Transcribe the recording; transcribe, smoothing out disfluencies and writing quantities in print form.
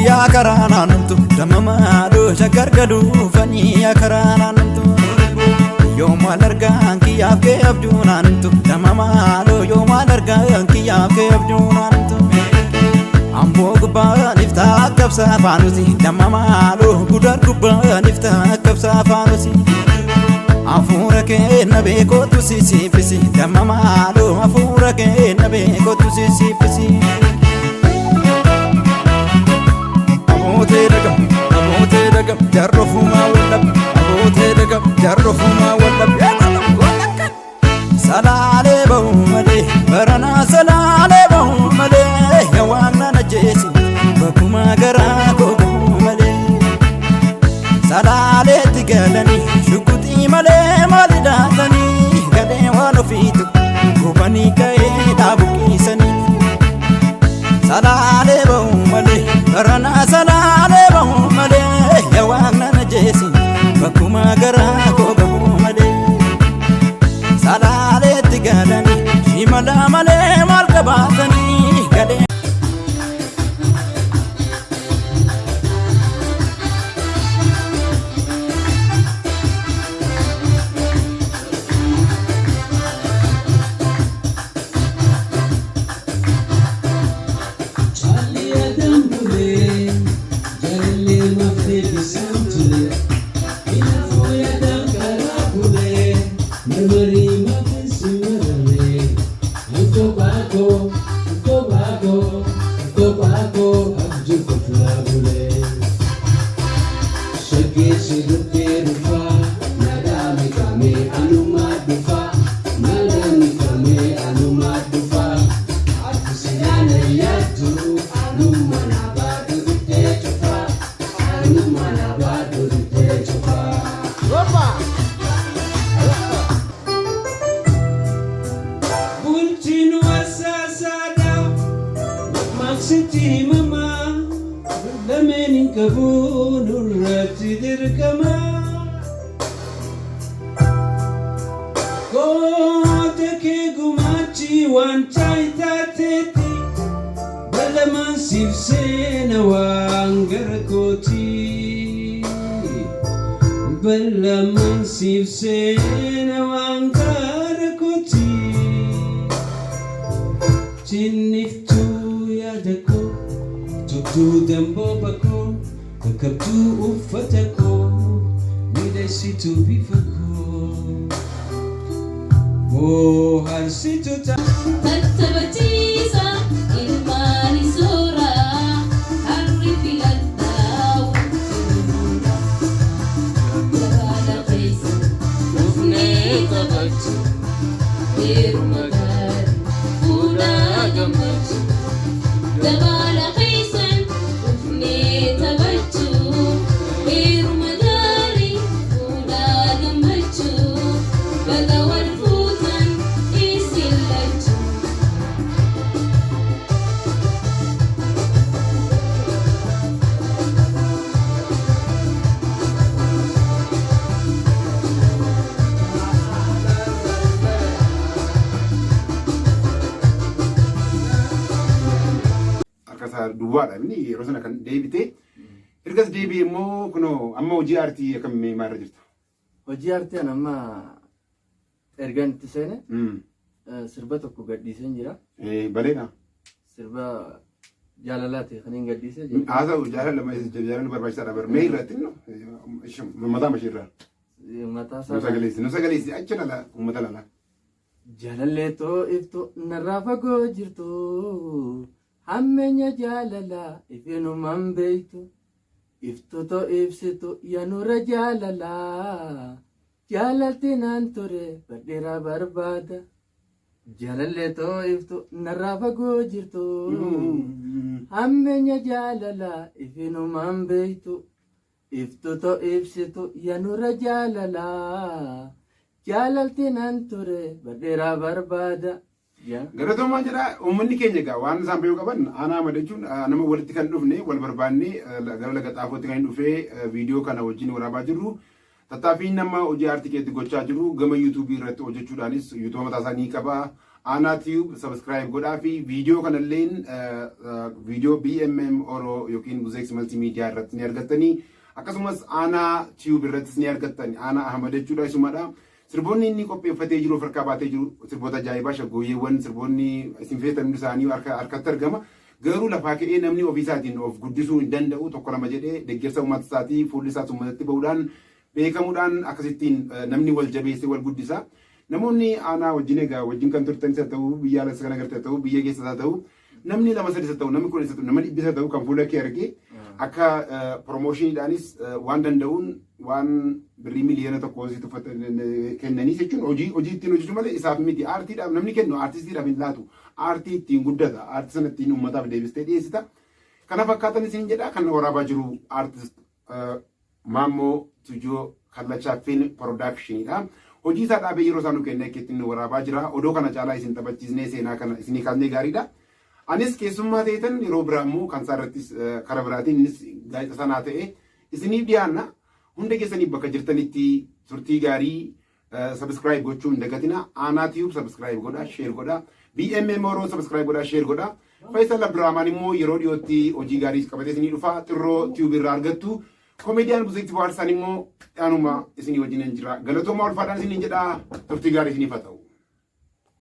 Yaa karaa naannumtu damma maaloo shaggar galuufanii yaa karaa naannumtu. Yoo maal argaan kiyyaaf kee abjuu naannumtu damma maaloo yoo maal argaan kiyyaaf kee abjuu naannumtu. Amboo gubbaan iftaa akka ibsaa faanusi damma maaloo gudar gubbaan iftaa akka ibsaa faanusi. Hafuura kee na beekootu sisiifisi damma maaloo hafuura kee na beekootu sisiifisi. Abootee dagam abootee dagam jarrofumaa wallab abootee dagam jarrofumaa wallab. Salaalee ba'uu malee baranaa salaalee ba'uu malee yaa waan na ajjeesi bakkuma garaa koo ba'uu malee. Salaaleetti galanii shukuxii malee maali daatanii gadhee waan ofiitu gubanii ka'ee dhaabuqiisanii. Salaalee ba'uu malee baranaa salaalee ba'uu malee yaa waan na ajjeesi bakkuma garaa koo ba'uu malee. Salaaleetti galanii shimala malee maal qabaatanii gadhee. Caalli aadaan bulee jaalallee maaf deebisaan ture. Kanaafuu yaadaan karaa bulee marmarii maaf si mararee. Ankoo baakoo ankoo baakoo ankoo baakoo abjuu koflaa bulee. Shaggee si dhukkee dhufaa naadhaa mikamee anumaa dhufaa naadhaa mikamee anumaa dhufaa. Ati silaana yaaddu anuma na baadhu dhuftee cufaa anuma na baadhu dhuftee cufaa. Bultiin wasaasaadha maqsitti himamaa lameen hin qabu nurratti dirqama. Goota kee gumaachi waan taataateetti ballamaan siif seena waan gara kooti. Ballamaan siif seena waan gara kooti. Tinniftuu yaada koo tubduu dambooba koo kakkabduu uffata koo miidhagsituu bifa koo. Bohaarsituu ta'a. Tattabachiisa ilmaani suuraa harri filadhaa wajjin gabaadha keessa dhufnee taphachuu heeruma gaarii fuudhaa gammachuu gabaadha keessan dhufnee taphachuu heeruma gaarii fuudhaa gammachuu baga wal fuutan isin lachuu. Harka isaa duwwaadha inni yeroo sana kan deebite. Ergas deebi'e immoo kunoo amma hojii aartii akkam maalirra jirta? Hojii aartii an amma ergan itti seene sirba tokko gadhiiseen jira. Baleedha. Sirba jaalalaati kan hin gadhiise jira. Haa ta'u jaalala jaalala barbaachisaadha bar mee irratti mataa mashii irraa. Mataa Nu isaa sagaleessi nu sagaleessi achi lala uummata lala. Jaalallee too iftu narraa fagoo jirtu hammeenya jaalalaa ifinumaan beektu iftu too ibsitu yanura jaalalaa jaalalti naan ture badheeraa barbaada. Jaalallee too iftu narraa fagoo jirtu hammeenya jaalalaa ifinumaan beektu iftu too ibsitu yanura jaalalaa jaalalti naan ture badheeraa barbaada. Yaa. Galatoomaa jedha uummanni keenya egaa waan isaan beekuu qaban aanaa Ahmad jechuun nama walitti kan dhufne wal barbaanne gara laga xaafootti kan hin dhufee viidiyoo kana wajjin waraabaa jirru. Tattaaffiin nama hojii aartii keetti gochaa jiru gama yuutuubii irratti hojjechuudhaanis yuutuuba mataa isaa ni qaba. Aanaa Tube subscribe godhaa fi viidiyoo kanalleen viidiyoo BMM Oro yookiin Buzeeks Multimedia irratti ni argattanii. Akkasumas Aanaa Tube irrattis ni argattan. Aanaa Ahmad jechuudha isumadha. Sirboonni inni qopheeffatee jiru of harkaa baatee jiru sirboota ajaa'ibaa, shaggooyyeewwan, sirboonni isin feetan hundi isaanii harkatti argama. Garuu lafaa ka'ee namni ofii isaatiin of guddisuu hin danda'u, tokko lama jedhee deeggarsa uummata isaatii, fuulli isaas uummatatti bahuudhaan beekamuudhaan akkasittiin namni wal jabeessee wal guddisa. Namoonni Aanaa wajjin egaa wajjin kan turtanis haa ta'u, biyya alas kan agarte haa ta'u, biyya keessas haa ta'u, namni lama sadis haa ta'u, namni 10 haa ta'u, nama dhibbis haa ta'u kan fuula kee arge akka piroomoshiniidhaanis waan danda'uun waan birrii 1 miliyoona si tuffata kennanii jechuun hojii ittiin hojjetu malee isaaf miti. Aartiidhaaf namni kennu aartistiidhaaf hin laatu. Aartii ittiin guddata. Aartii sana ittiin uummataaf deebistee dhiyeessita. Kana fakkaatan isin jedha. Kan waraabaa jiru aartist Maammoo Tujoo Kallachaa Film Productionidha. Hojii isaa dhaabee yeroo isaa nu kennee akka ittiin nu waraabaa jira. Odoo kana caalaa isin taphachiisnee seenaa kana isinii kaasnee gaariidha. Anis keessummaa ta'etan yeroo biraa immoo kan isaa irrattis karaa biraatiin innis gaazexaa sanaa ta'e isiniif dhiyaanna. Hunda keessaniif bakka jirtanitti turtii gaarii. Subscribe gochuu hin dagatina. Aanaa Tube subscribe godha, share godha. BMM Oro subscribe godha, share godha. Faisal Abdurrahman immoo yeroo dhiyootti hojii gaarii qabatee isinii dhufa. Xirroo Tube irraa argattu. Komediyaan Buzeetti Bohaarsaan immoo dhaanuma isinii wajjin jira. Galatoomaa, ulfaadhaan isiniin jedha. Turtii gaarii isiniif haa ta'u.